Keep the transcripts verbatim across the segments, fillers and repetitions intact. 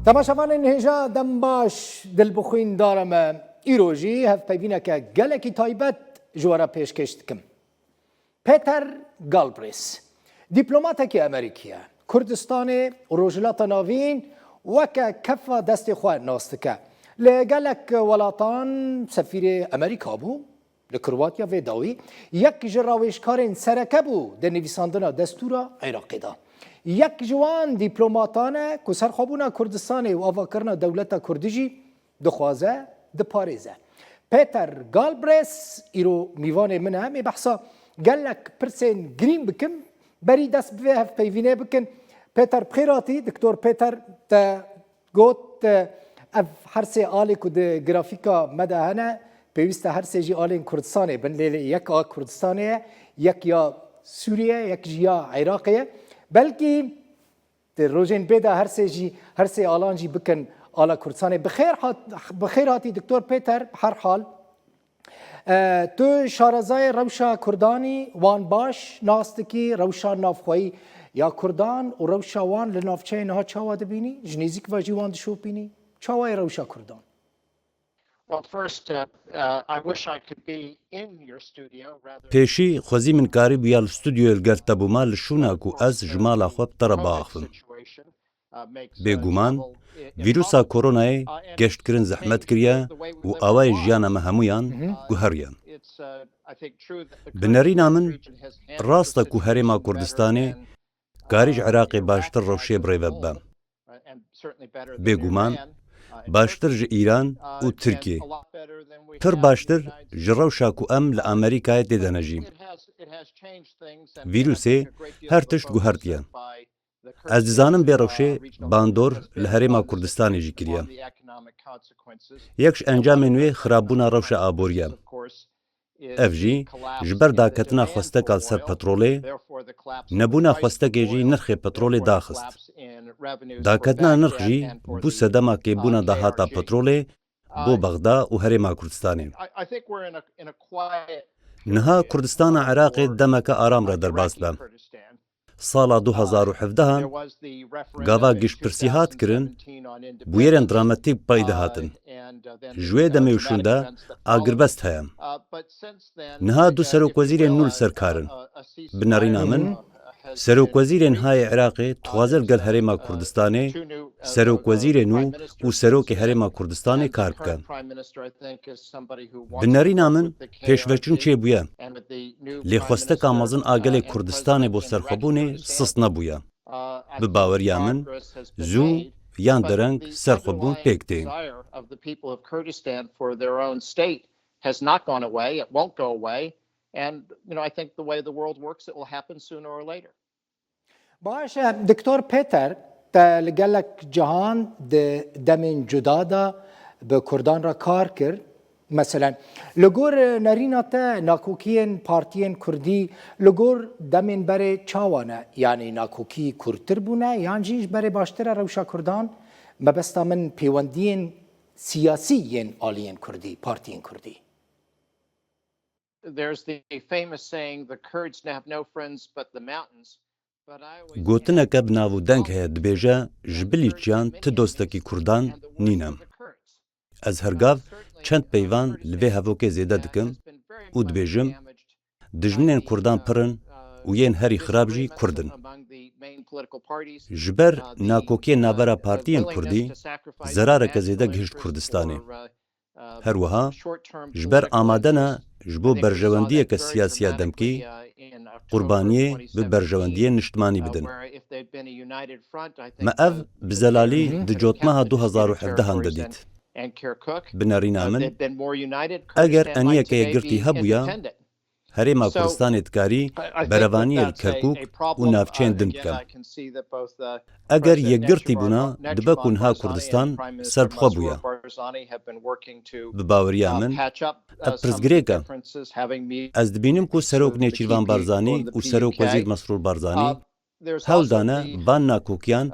Temaşevanên hêja, dem baş, dilbixwîn dara me. Îro jî hevpeyvîneke gelekî taybet ji we re pêşkêş dikim. Peter Galbraith, dîplomatekî Amerîkî ye. Kurdistanê û Rojhilata Navîn weke kefa destê xwe nas dike. Li gelek welatan sefîrê Amerîka bû. Li Kroatya vê dawî yek ji rawêjkarên sereke bû di nivîsandina destûra Iraqê de. Yek ji wan dîplomatan e ku serxwebûna Kurdistanê û avakirina dewleta Kurdî jî dixwaze, diparêze. Peter Galbraith îro mîvanê min e. Em ê behsa gelek pirsên girîng bikim. Berî dest bi vê hevpeyvînê bikin. Peter, bi xêr hatî, Doktor Peter, te got, e, ev her sê alê ku di grafîka me de hene, pêwîst e her sê jî alên Kurdistanê bin, lê, lê yek a Kurdistanê ye, yek ya Sûriye, yek jî ya Iraqê ye. Belkî di rojên bê de her sê jî, her sê alan jî bikin ala Kurdistanê. Bi xêr hat-, bi xêr hatî Doktor Peter, bi her hal. E, tu şarezayê rewşa Kurdanî wan baş nas dikî, rewşa navxweyî ya Kurdan û rewşa wan li navçeyê niha çawa dibînî? Ji nêzîk ve jî wan dişopînî? Çawa ye rewşa Kurdan? Well, first, uh, uh, I wish I could be in your studio rather Pêşî xwezî min karîbûya li stûdyoyê li gel te bûma, li şûna ku ez ji mala xwe bi te re biaxivim. Bêguman, vîrusa koronayê geştkirin zehmet kiriye û awayê jiyana me hemûyan guheriye. Bi nerîna min, rast e ku Herêma Kurdistanê karî ji Iraqê baştir rewşê bi rê ve bibe. Bêguman, baştir ji Îran û Tirkiyê. Pir baştir ji rewşa ku em li Amerîkayê tê de ne jî. Vîrusê her tişt guhertiye. Ez dizanim vê rewşê bandor li Herêma Kurdistanê jî kiriye. Yek ji encamên wê xirabûna rewşa aborî ye. Ev jî ji ber daketina xwesteka li ser petrolê, nebûna xwestekê jî nirxê petrolê daxist. Daketina nirx jî bû sedema kêmbûna dahata petrolê bo Bexda û Herêma Kurdistanê. Niha Kurdistana Iraqê demeke aram re derbas dibe. Sala du hezar û hevdehan gava giştpirsî hat kirin, bûyerên dramatîk bi pey de hatin. Ji wê demê û şûnde agirbest heye. Niha du serokwezîrên nû li ser kar in. Bi nerîna min, serokwezîrê niha yê Iraqê dixwaze li gel Herêma Kurdistanê serokwezîrê nû û serokê Herêma Kurdistanê kar bike. Bi nerîna min pêşveçûn çêbûye. Lê xwesteka mezin a gelê Kurdistanê bo serxwebûnê sist nebûye. Bi baweriya min, zû yan dereng serxwebûn pêk tê. Has not gone away. It won't go away. And, you know, I think the way the world works, it will happen sooner or later. Baş e, Doktor Peter, te li gelek cihan di demên cuda de bi Kurdan re kar kir. Meselen, li gor nerîna te nakokiyên partiyên Kurdî li gor demên berê çawa ne? Yanî nakokî kûrtir bûne yan jî ji berê baştir e rewşa Kurdan? Mebesta min pêwendiyên siyasî yên aliyên Kurdî, partiyên Kurdî. There's the famous saying, "The Kurds have no friends but the mountains." But I always Gotineke bi nav û deng heye, dibêje, ji bilî çiyan ti dostekî Kurdan nîne. Ez her gav çend peyvan li vê hevokê zêde dikim û dibêjim, dijminên Kurdan pir in û yên herî xirab jî Kurd in. Ji ber nakokiyên navbera partiyên Kurdî, zerareke zêde gihişt Kurdistanê. Her wiha ji ber amade ne ji bo berjewendiyeke siyasî ya demkî, qurbaniyê bi berjewendiyên niştimanî bidin. Me ev bi zelalî di cotmeha du hezar û hevdehan de dît. Bi nerîna min, eger eniyeke yekgirtî hebûya, Herêma Kurdistanê dikarî berevaniyê li Kerkûk û navçeyên din bike. Eger yekgirtî bûna, dibe ku niha Kurdistan serbixwe bûya. Bi baweriya min, ev pirsgirêk e. Ez dibînim ku Serok Nêçîrvan Barzanî û Serok Wezîr Mesrûr Barzanî hewl dane van nakokiyan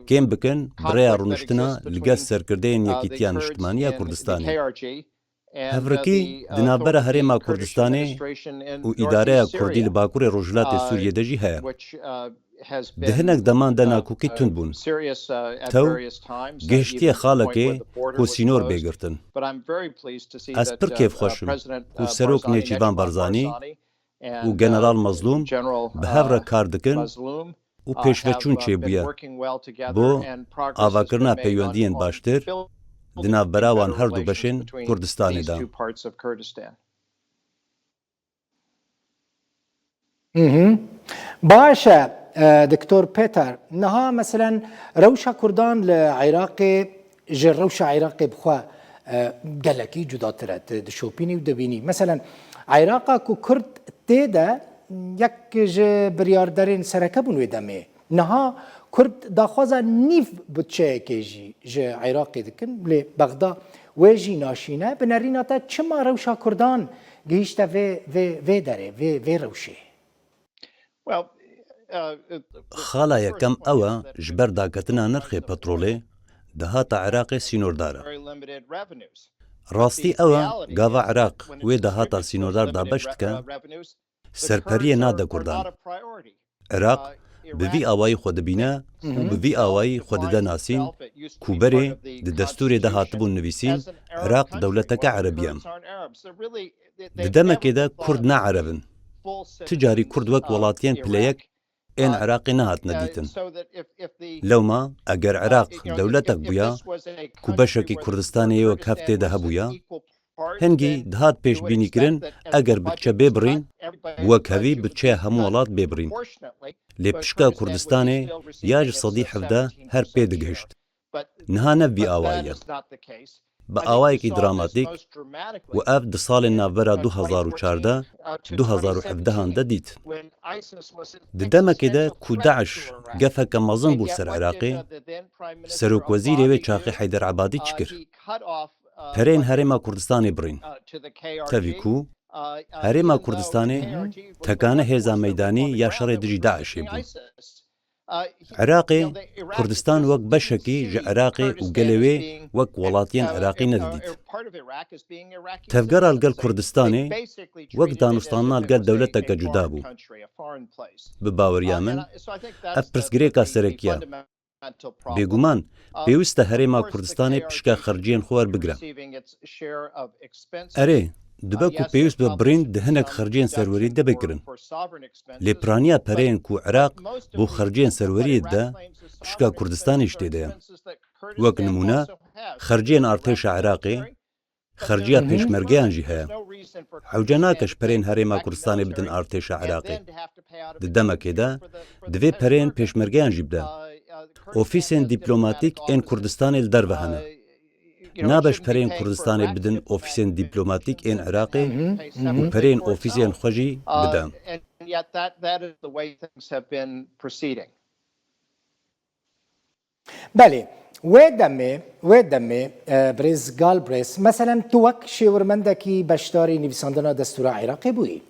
kêm bikin bi rêya rûniştina li gel serkirdeyên Yekîtiya Niştimanî ya Kurdistanê. Hevrikî di navbera Herêma Kurdistanê û îdareya Kurdî li Bakurê Rojhilatê Sûriyê de jî heye. Di hinek deman de nakokî tund bûn. Tew gihiştiye xalekê ku sînor bê girtin. Ez pir kêfxweş im ku Serok Nêçîrvan Barzanî û General Mazlûm bi hev re kar dikin û pêşveçûn çêbûye bo avakirina peywendiyên baştir di navbera wan her du beşên Kurdistanê de. Mhm. Baş e, e, Doktor Peter, niha meselen rewşa Kurdan li Iraqê ji rewşa Iraqê bi xwe e, gelekî cudatir e. Tu dişopînî û dibînî. Meselen Iraqa ku Kurd tê de yek ji biryarderên sereke bûn wê demê. Niha Kurd daxwaza nîv budçeyekê jî ji Iraqê dikin, lê Bexda wê jî naşîne. Bi nerîna te çima rewşa Kurdan gihîşte vê, vê, vê derê, vê, vê rewşê? Xala yekem ew e, ji ber daketina nirxê petrolê, dahata Iraqê sînordar e. Rastî ew e, gava Iraq wê dahata sînordar dabeş dike, serperiyê nade Kurdan. Iraq bi vî awayî xwe dibîne û bi vî awayî xwe dide nasîn ku berê di destûrê de hatibûn nivîsîn, Iraq dewleteke erebî ye. Di demekê de Kurd ne ereb in. Ti carî Kurd wek welatiyên pileyek ên Iraqê nehatine dîtin. Lewma eger Iraq dewletek bûya ku beşekî Kurdistanê yê wek hev tê de hebûya, hingî dihat pêşbînîkirin eger budçe bê birîn, bi wekhevî budçeya hemû welat bê birîn. Lê pişka Kurdistanê ya ji sedî hevdeh her pê digihişt. Niha ne vî awayî ye. Bi awayekî dramatîk û ev di salên navbera du hezar û çardeh, du hezar û hevdehan de dît. Di demekê de ku DAIŞ gefeke mezin bû ser Iraqê, serokwezîrê wê çaxê Heyder Ebadî çi kir? Pereyên Herêma Kurdistanê birîn. Tevî ku Herêma Kurdistanê tekane hêza meydanî ya şerê dijî DAIŞê bû. Iraqê, Kurdistan wek beşekî ji Iraqê û gelê wê wek welatiyên Iraqî nedidît. Tevgera li gel Kurdistanê wek danûstandina li gel dewleteke cuda bû. Bi baweriya min, ev pirsgirêka serekî ye. Bêguman, pêwist e Herêma Kurdistanê pişka xerciyên xwe werbigire. Erê, dibe ku pêwist be birîn di hinek xerciyên serwerî de bê kirin. Lê piraniya pereyên ku Iraq bo xerciyên serweriyê dide, pişka Kurdistanê jî tê de ye. Wek nimûne, xerciyên artêşa Iraqê, xerciya pêşmergeyan jî heye. Hewce nake ji pereyên Herêma Kurdistanê bidin artêşa Iraqê. Di demekê de, divê pereyên pêşmergeyan jî bide. Ofîsên dîplomatîk ên Kurdistanê li derve hene. Nabe ji pereyên Kurdistanê bidin ofîsên dîplomatîk ên Iraqê û pereyên ofîsên xwe jî bide. Belê, wê demê, wê demê, e, birêz Galbraith, meselen tu wek şêwirmendekî beşdarî nivîsandina destûra Iraqê bûyî.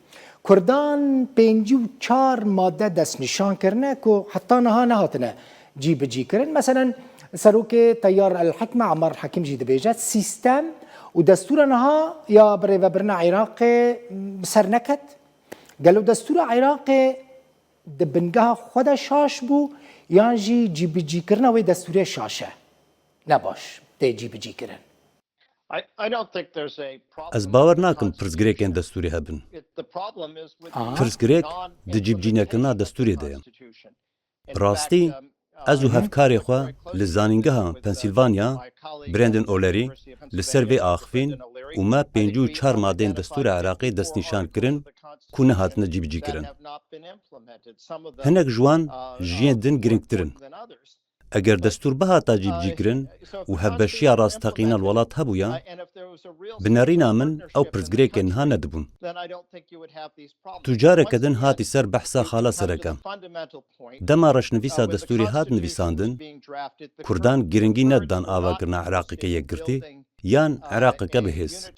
Kurdan pêncî û çar madde destnîşan kirine ku heta niha nehatine cîbicî kirin. Meselen, serokê Teyar el Hikme Ammar Hekim jî dibêje, sîstem û destûra niha ya birêvebirina Iraqê bi ser neket. Gelo destûra Iraqê di bingeha xwe de şaş bû yan jî cîbicîkirina wê destûrê şaş e? Ne baş tê cîbicîkirin. Ez bawer nakim pirsgirêkên destûrê hebin. Pirsgirêk di cîbicînekirina destûrê de ye. Bi rastî, ez û hevkarê xwe li Zanîngeha Pensilvanya, Brandon O'Leary, li ser vê axivîn û me pêncî û çar madeyên destûra Iraqê destnîşan kirin ku nehatine cîbicîkirin. Hinek ji wan ji yên din giringtir in. Eger destûr bihata cîbicîkirin û hevbeşiya rastteqîna li welat hebûya, bi nerîna min ew pirsgirêkên niha nedibûn. Tu careke din hatî ser behsa xala sereke. Dema reşnivîsa destûrê hat nivîsandin, Kurdan giringî nedidan avakirina Iraqeke yekgirtî yan Iraqeke bi hêz.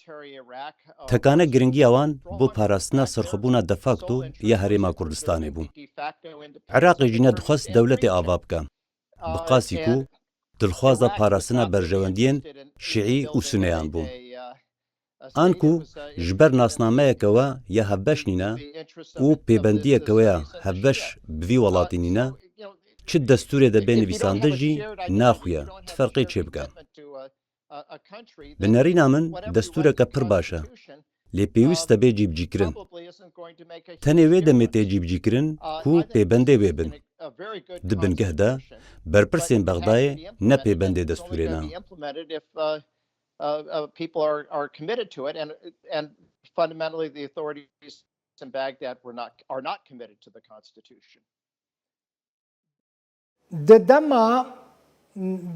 Tekane giringiya wan bo parastina serxwebûna de facto ya Herêma Kurdistanê bû. Iraqê jî nedixwest dewletê ava bike. Bi qasî ku dilxwaza parastina berjewendiyên şîî û suneyan bû. Anku ji ber nasnameyeke we ya hevbeş nîne û pêbendiyeke we ya hevbeş bi vî welatî nîne, Çi destûrê de bê nivîsandin jî naxuye, ti ferqê çê bike. Bi nerîna min, destûreke pir baş e. Lê pêwîst e bê cîbicîkirin. Tenê wê demê tê cîbicîkirin ku pêbendê wê bin. Di bingeh de, berpirsên Bexdayê ne pêbendê destûrê ne. Uh, uh, people are, are committed to it, and, and fundamentally the authorities in Baghdad were not, are not committed to the Constitution. Di dema,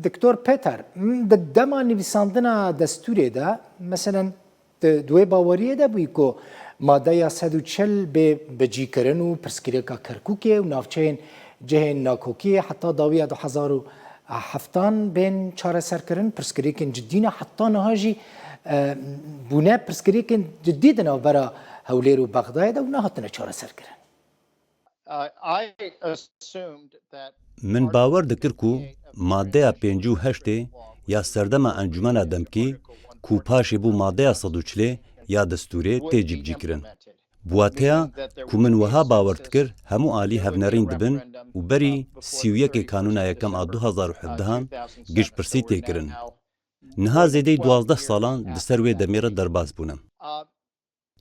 Doktor Peter, di dema nivîsandina destûrê de, meselen, di, di wê baweriyê de bûyî ku madeya sed û çil bê bicîkirin û pirsgirêka Kerkûkê û navçeyên cihên nakokiyê heta dawiya du hezar û heftan bên çareserkirin, pirsgirêkên cidî ne, heta niha jî, e, bûne pirsgirêkên cidî di navbera Hewlêr û Bexdayê de û nehatine çareserkirin. Uh, I assumed that Min bawer dikir ku madeya pêncî û heştê ya serdema Encûmena Demkî, ku paşê bû madeya sed û çilê ya destûrê, tê cîbicîkirin. Bi wateya ku min wiha bawer dikir, hemû alî hevnerîn dibin û berî sî û yekê Kanûna Yekem a du hezar û hevdehan giştpirsî tê kirin. Niha zêdeyî duwazdeh salan di ser wê demê re derbas bûne.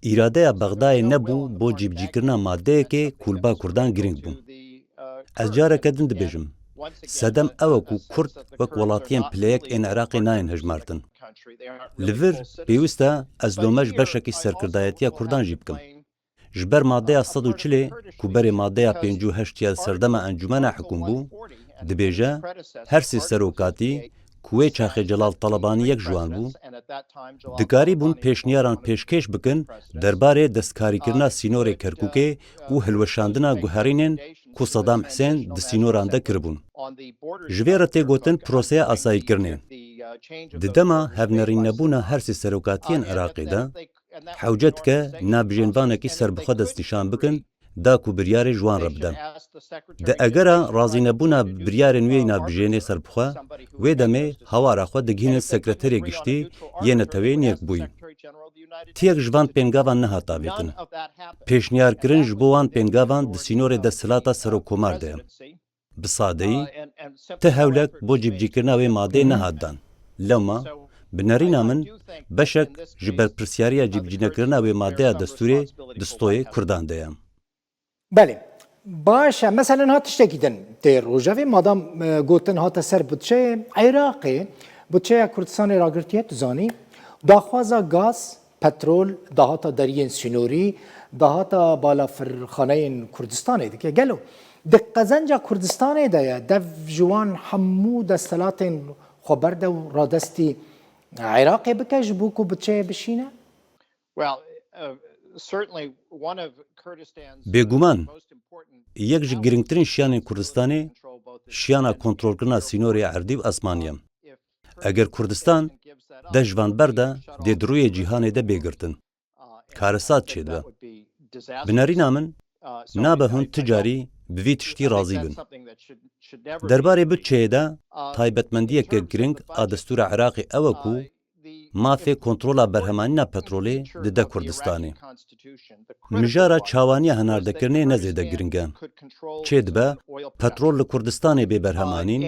Îradeya Bexdayê nebû bo cîbicîkirina madeyekê ku li ba Kurdan girîng bû. Ez careke din dibêjim, sedem ew e ku Kurd wek welatiyên pileyek ên Iraqê nayên hejmartin. Li vir pêwîst e ez lome ji beşekî serkirdayetiya Kurdan jî bikim. Ji ber madeya sed û çilê ku berê madeya pêncî û heşt ya serdema Encûmena Hikûm bû, dibêje, her sê serokatî ku wê çaxê Celal Talebanî yek ji wan bû, dikarîbûn pêşniyaran pêşkêş bikin derbarê destkarîkirina sînorê Kerkûkê û hilweşandina guherînên ku Sedam Hisên di sînoran de kiribûn. Ji vê re tê gotin proseya asayîkirinê. Di dema hevnerînnebûna her sê serokatiyên Iraqê de, hewce dike navbijênvanekî serbixwe destnîşan bikin, da ku biryarê ji wan re bide. Di egera razînebûna biryarên wê navbijênê serbixwe, wê demê hawara xwe digihînin sekreterê giştî yê neteweyên yekbûyî. Tiyek ji van pêngavan nehat avêtin. Pêşniyarkirin ji bo wan pêngavan di sînorê desthilata serokkomar de ye. Bi sadeyî, ti hewlek bo cîbicîkirina wê madeyê nehat dan. Lewma, bi nerîna min, beşek ji berpirsiyariya cîbicînekirina wê madeya destûrê di stoyê Kurdan de ye. Belê. Baş e. Mesela niha tiştekî din tê rojevê. Madam, e, gotin hate ser budçeyê Iraqê, budçeya Kurdistanê ragirtiye, tu zanî. Daxwaza gaz, petrol, dahata deriyên sînorî, dahata balafirxaneyên Kurdistanê dike. Gelo di qezenca Kurdistanê de ye, dev ji wan hemû desthilatên xweber de û radestî Iraqê bike ji bo ku budçeyê bişîne? Well, uh, certainly one of Kurdistan's, uh, Bêguman, most important yek ji elements girîngtirîn şiyanên Kurdistanê, control both its şiyana kontrolkirina sînorê erdî û esmanî ye. Eger Kurdistan dest ji van berde, dê di rûyê cîhanê de bê girtin. Karesat çêdibe. Bi nerîna min, nabe hûn ti carî bi vî tiştî razî bin. Derbarê budçeyê de, taybetmendiyeke girîng a destûra Iraqê ew e ku mafê kontrola berhemanîna petrolê dide Kurdistanê. Mijara çawaniya hinardekirinê ne zêde girîng e. Çêdibe petrol li Kurdistanê bê berhemanîn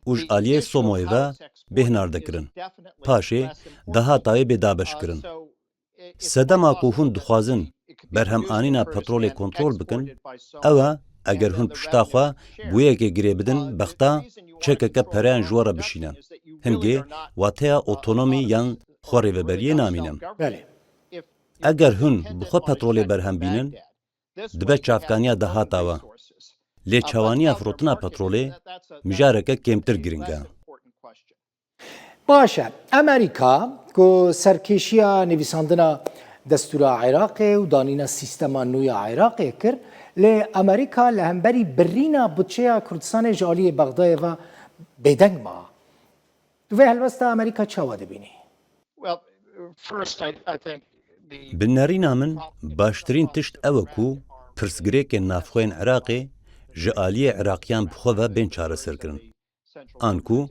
û ji aliyê Somoyê ve bê hinardekirin. Paşê dahata wê bê dabeşkirin. Sedema ku hûn dixwazin berhemanîna petrolê kontrol bikin, ew e eger hûn pişta xwe bi wê yekê girê bidin bexta çekeke pereyan ji we re bişîne. Hingê wateya otonomî yan xwerêveberiyê namîne. Belê. Eger hûn bi xwe petrolê berhem bînin, dibe çavkaniya dahata we. Lê çawaniya firotina petrolê mijareke kêmtir girîng e. Baş e. Amerîka, ku serkêşiya nivîsandina destûra Iraqê û danîna sîstema nû ya Iraqê kir, lê Amerîka li hemberî birîna budçeya Kurdistanê ji aliyê Bexdayê ve bêdeng ma. Tu vê helwesta Amerîka çawa dibînî? Well, first, I, I think the Bi nerîna min, baştirîn tişt ew e ku pirsgirêkên navxweyên Iraqê ji aliyê Iraqiyan bi xwe ve bên çareserkirin. Anku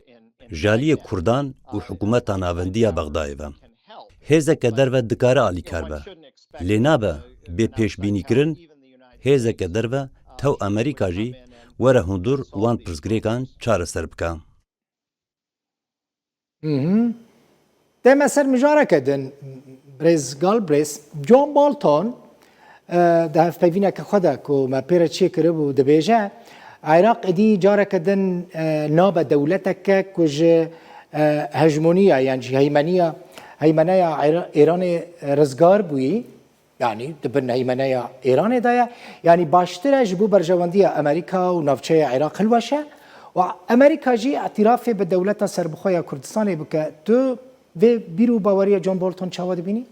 ji aliyê Kurdan û hikûmeta navendî ya Bexdayê ve. Hêzeke derve dikare alîkar be. Lê nabe bê pêşbînîkirin, hêzeke derve tew Amerîka jî were hundir wan pirsgirêkan çareser bike. Mhm. Deme ser mijareke din, birêz Galbraith, John Bolton, e, di hevpeyvîneke xwe de ku me pê re çêkiribû dibêje, Iraq êdî careke din, e, nabe dewleteke ku ji, e, hejmoniya yan jî heymeniya, heymeneya Îra-, Îranê rizgar bûyî. Yanî di bin heymeneya Îranê de ye. Yanî baştir e ji bo berjewendiya Amerîka û navçeya Iraq hilweşe û Amerîka jî îtirafê bi dewleta serbixwe ya Kurdistanê bike. Tu vê bîr û baweriya John Bolton çawa dibînî?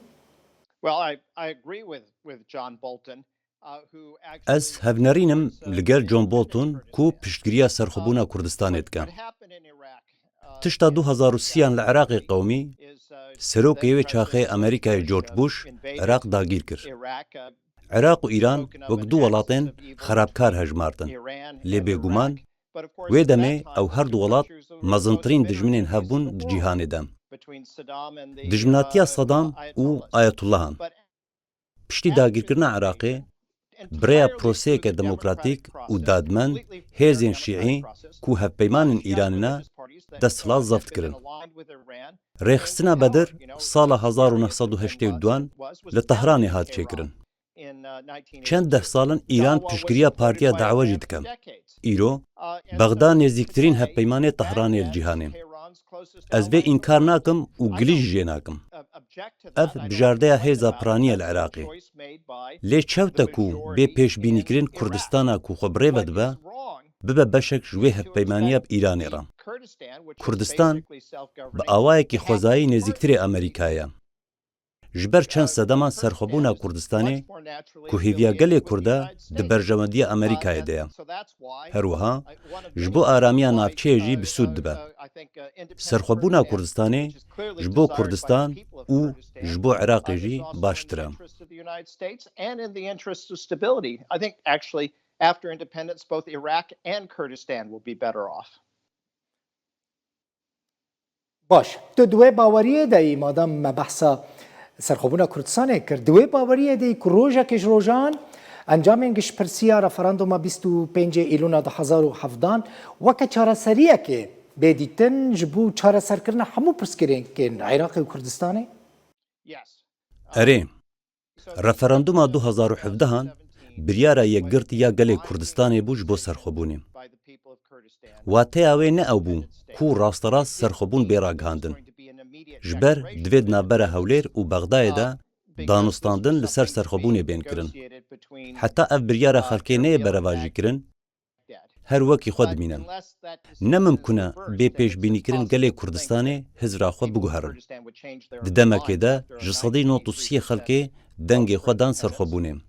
Well, I, I agree with, with John Bolton, uh, who actually Ez hevnerîn im li gel John Bolton ku piştgiriya serxwebûna Kurdistanê dike. What happened in Iraq Tişta du hazar û sî an li Iraqê qewimî, serokê wê çaxê Amerîkayê George Bush Iraq dagîr kir. Iraq û Îran wek du welatên xerabkar hejmartin. Lê bêguman, wê demê ew her du welat mezintirîn dijminên hev bûn di cîhanê de. Dijminatiya Saddam û Ayetullah an. Piştî dagirkirina Iraqê, bi rêya proseyeke demokratîk û dadmend hêzên şîî ku hevpeymanên Îranê ne, desthilat zeft kirin. Rêxistina Bedir sala hezar û neh sed û heştê û du an li Tehranê hat çêkirin. Çend deh sal in Îran piştgiriya Partiya Dawa jî dike. Îro, Bexda nêzîktirîn hevpeymanê Tehranê li cîhanê. Ez vê înkar nakim û gilî jî jê nakim. Ev bijardeya hêza piranî ye li Iraqê. Lê çewt e ku bê pêşbînîkirin Kurdistana ku xwe bi rê ve dibe, bibe beşek ji wê hevpeymaniya bi Îranê re. Kurdistan bi awayekî xwezayî nêzîktirê Amerîkayê ye. Ji ber çend sedeman serxwebûna Kurdistanê ku hêviya gelê Kurd e di berjewendiya Amerîkayê de ye. Her wiha ji bo aramiya navçeyê jî bi sûd dibe. Serxwebûna Kurdistanê ji bo Kurdistan û ji bo Iraqê jî baştir e. After independence, both Iraq and Kurdistan will be better off. Baş, tu di wê baweriyê de yî, madem me behsa serxwebûna Kurdistanê kir, di wê baweriyê de yî ku rojekê ji rojan encamên giştpirsiya referanduma bîst û pêncê Îlûna du hezar û hevdan weke çareseriyekê bê dîtin ji bo çareserkirina hemû pirsgirêkên Iraqê û Kurdistanê? Erê, Referanduma du hezar û hevdehan biryara yekgirtî ya gelê Kurdistanê bû ji bo serxwebûnê. Wateya wê ne ew bû ku rasterast serxwebûn bê ragihandin. Ji ber divê di navbera Hewlêr û Bexdayê de danûstandin li ser serxwebûnê bên kirin. Heta ev biryara xelkê neyê berevajîkirin, her wekî xwe dimîne. Ne mimkun e bê pêşbînîkirin gelê Kurdistanê hizra xwe biguherin. Di demekê de ji sedî nod û sî xelkê dengê xwe dan serxwebûnê.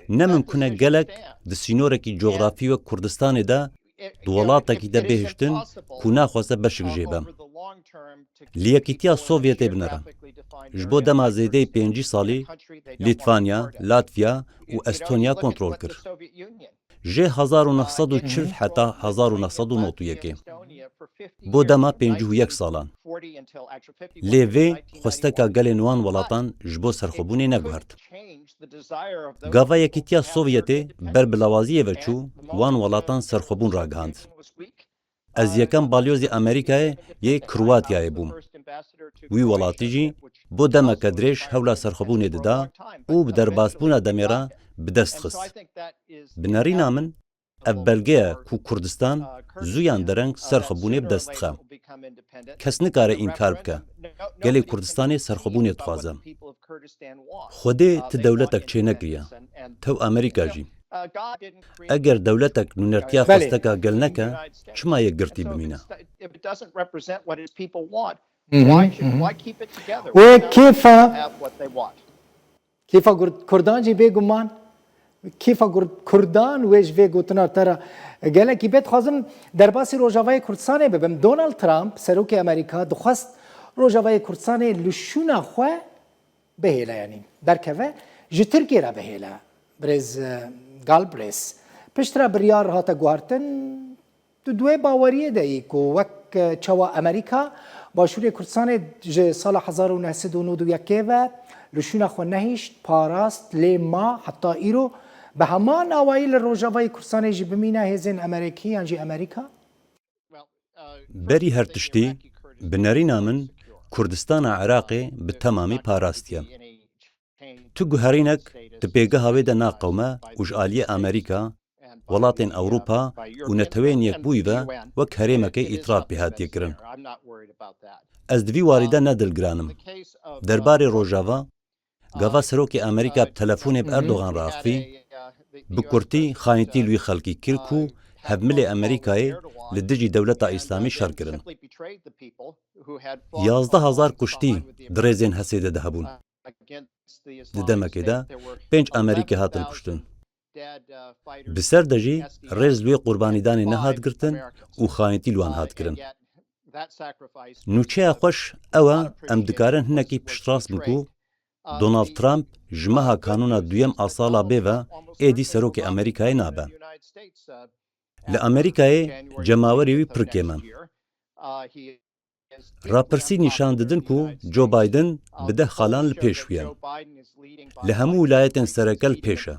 Ne mimkun e gelek di sînorekî cografî wek Kurdistanê de di welatekî de bê hiştin ku naxwaze beşek jê be. Li Yekîtiya Sovyetê binere. Ji bo dema zêdeyî pêncî salî Lîtvanya, Latviya û Estonya kontrol kir. Ji hezar û neh sed û çil heta hezar û neh sed û nod û yekê. Bo dema pêncî û yek salan. Lê vê xwesteka gelên wan welatan ji bo serxwebûnê neguhert. Gava Yekîtiya Sovyetê ber bi lawaziyê ve çû, wan welatan serxwebûn ragihand. Ez yekem balyozê Amerîkayê yê Kroatiyayê bûm. Wî welatî jî bo demeke dirêj hewla serxwebûnê dida û bi derbasbûna demê re bi dest xist. Bi nerîna min, ev belge ye ku Kurdistan zû yan dereng serxwebûnê bi dest dixe. Kes nikare înkar bike, gelê Kurdistanê serxwebûnê dixwaze. Xwedê ti dewletek çênekiriye, tew Amerîka jî. Eger dewletek nûnertiya Belê. xwesteka gel neke, çima yekgirtî bimîne? Mhm, mhm. Wê kêfa, kêfa Kurd-, Kurdan jî bêguman, kêfa Kur-, Kurdan wê ji vê gotina te re gelekî bê. Dixwazim derbasî Rojavayê Kurdistanê bibim. Donald Trump, serokê Amerîka, dixwest Rojavayê Kurdistanê li şûna xwe bihêle, yanî derkeve, ji Tirkiyê re bihêle. Birêz, e, Galbraith. Piştre biryar hate guhertin, tu di wê baweriyê de yî ku wek, e, çawa Amerîka Başûrê Kurdistanê ji sala hezar û neh sed û nod û yekê ve li şûna xwe nehişt, parast, lê ma heta îro Bi heman awayî li Rojavayê Kurdistanê jî bimîne hêzên Amerîkî yan jî Amerîka? Berî her tiştî, bi nerîna min, Kurdistana Iraqê bi temamî parastiye. Tu guherînek di pêgeha wê de naqewime û ji aliyê Amerîka, welatên Ewropa û Neteweyên Yekbûyî ve wek herêmekê îtiraf pê hatiye kirin. Ez di vî warî de ne dilgiran im. Derbarê Rojava, gava serokê Amerîka bi telefonê bi Erdogan re axivî, bi kurtî xayîntî li wî xelkî kir ku hevmilê Amerîkayê li dijî dewleta Îslamî şer kirin. Yazdeh hezar kuştî di rêzên HSDê de hebûn. Di demekê de pênc Amerîkî hatin kuştin. Di ser de jî rêz li wê qurbanîdanê nehat girtin û xayîntî li wan hat kirin. Nûçeya xweş ew e, em dikarin hinekî piştrast bin ku Donald Trump ji meha Kanûna duyem a sala bê ve êdî serokê Amerîkayê nabe. Li Amerîkayê cemawerê wî pir kêm e. Rapirsî nîşan didin ku Joe Biden bi deh xalan li pêş wî ye. Li hemû wîlayetên sereke li pêş e.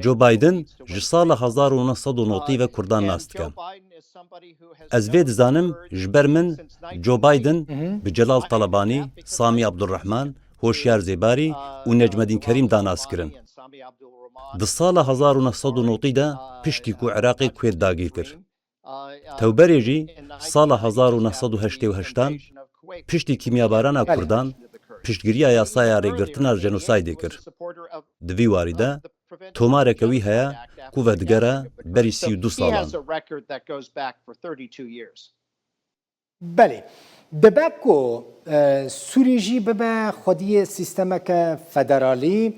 Joe Biden ji sala hezar û neh sed û notî ve Kurdan nas dike. Ez vê dizanim, ji ber min Joe Biden bi Celal Talebanî, Samî Abdulrehman, Hoşyar Zêbarî û Necmedîn Kerîm da nas kirin. Di sala hezar û neh sed û notî de piştî ku Iraqê Kuwêt dagîr kir. Tewberê jî sala hezar û neh sed û heştê û heştan piştî kîmyabarana Kurdan piştgiriya yasaya rêgirtina jenosaydê kir. Di vî warî de tomareke wî heye ku vedigere berî sî û du salan. Belê. Dibe ku, e, Sûrî jî bibe xwediyê sîstemeke federalî,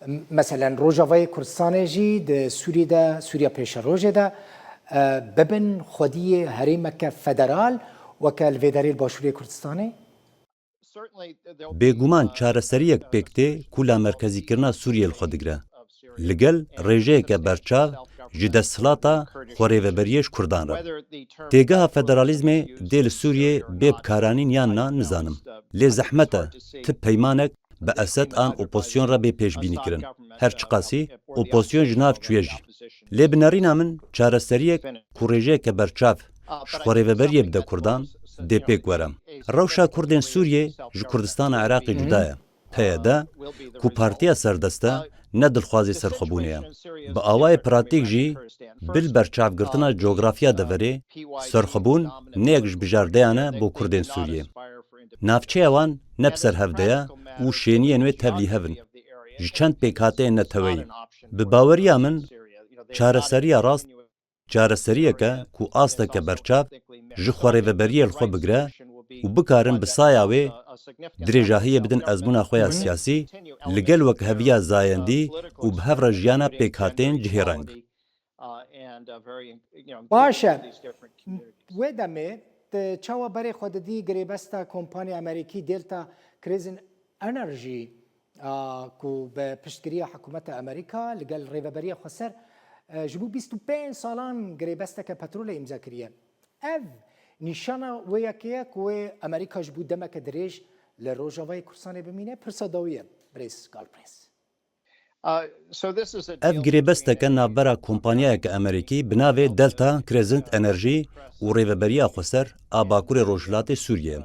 m-, meselen Rojavayê Kurdistanê jî di Sûrî de, Sûriya Pêşerojê de, e, bibin xwediyê herêmeke federal weke li vê derê li Başûrê Kurdistanê? Bêguman çareseriyek pêk tê ku lamerkezîkirina Sûriyê li xwe digire. Li gel rêjeyeke berçav ji desthilata xwerêveberiyê ji Kurdan re. Têgeha federalîzmê dê li Sûriyê bê bikaranîn yan na nizanim. Lê zehmet e ti peymanek bi Esed an opozisyon re bê pêşbînî kirin. Her çiqasî opozisyon ji nav çûye jî. Lê bi nerîna min çareseriyek ku rêjeyeke berçav ji xwerêveberiyê bide Kurdan dê pêk were. Rewşa Kurdên Sûriyê ji Kurdistana Iraqê cuda ye. P Y D, ku partiya serdest e, ne dilxwazê serxwebûnê ye. Bi awayê pratîk jî, bil berçavgirtina cografya deverê, serxwebûn ne yek ji bijardeyan e bo Kurdên Sûriyê. Navçeya wan ne bi ser hev de ye û şêniyên wê tevlî hev in, ji çend pêkhateyên neteweyî. Bi baweriya min, çareseriya rast çareseriyek e ku asteke berçav ji xwerêveberiyê li xwe bigire û bikarin bi saya wê dirêjahiyê bidin ezmûna xwe ya siyasî li gel wekheviya zayendî û bi hev re jiyana pêkhateyên cihêreng. Baş e. Wê demê tu çawa berê xwe didî girêbesta kompanî Amerîkî Delta Crescent Energy, a, ku bi piştgiriya hikûmeta Amerîka li gel Rêveberiya Xweser, e, ji bo bîst û pênc salan girêbesteke petrolê îmze kiriye. Ev nîşana wê yekê ye ku wê Amerîka ji bo demeke dirêj li Rojavayê Kurdistanê bimîne? Pirsa dawî ye, birêz Galprês. Ev girêbesteke navbera kompanyayeke Amerîkî bi navê Delta Crescent Energy û Rêveberiya Xweser a Bakurê Rojhilatê Sûriyê.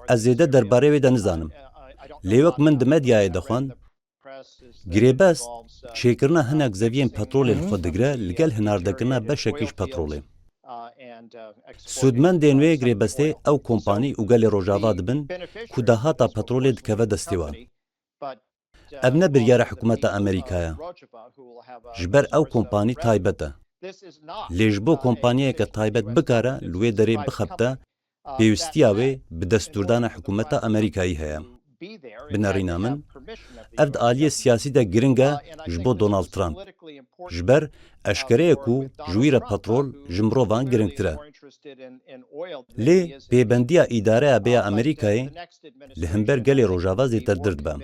Ez zêde derbarê wê de nizanim. Lê wek min di medyayê de xwend, girêbest çêkirina hinek zeviyên petrolê li xwe digire li gel hinardekirina beşekî ji petrolê. Sûdmendên wê girêbestê ew kompanî û gelê Rojava dibin ku dahata petrolê dikeve destê wan. Ev ne biryara hikûmeta Amerîka ye. Ji ber ew kompanî taybet e. Lê ji bo kompanyayeke taybet bikare li wê derê bixebite, pêwîstiya wê bi destûrdana hikûmeta Amerîkayî heye. Bi nerîna min, ev di aliyê siyasî de giring e ji bo Donald Trump. Ji ber eşkere ye ku ji wî re petrol ji mirovan giringtir e. Lê pêbendiya îdareya bê ya Amerîkayê li hember gelê Rojava zêdetir dibe.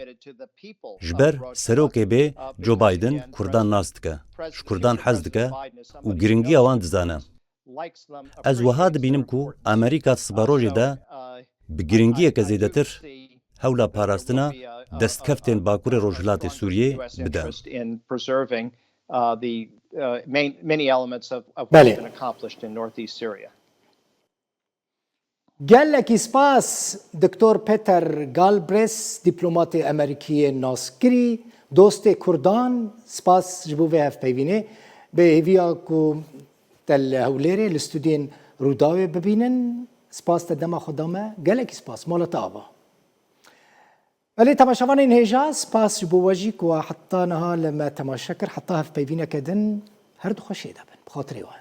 Ji ber serokê bê Joe Biden Kurdan nas dike, ji Kurdan hez dike û giringiya wan dizane. Ez wiha dibînim ku Amerîka di siberojê de bi giringiyeke zêdetir hewla parastina destkeftên Bakurê Rojhilatê Sûriyê bide. In preserving uh, the uh, main, many elements of, of Belê. What's been accomplished in northeast Syria. Gelekî spas Doktor Peter Galbraith, dîplomatê Amerîkiyê naskirî, dostê Kurdan, spas ji bo vê hevpeyvînê. Bi hêviya ku te li Hewlêrê li stûdiyên Rûdawê bibînin, spas te dema xwe da me. Gelekî spas. Mala te ava. Belê temaşevanên hêja, spas ji bo we jî ku heta niha li me temaşe kir. Heta hevpeyvîneke din, her du xweşiyê de bin. Bi xatirê we.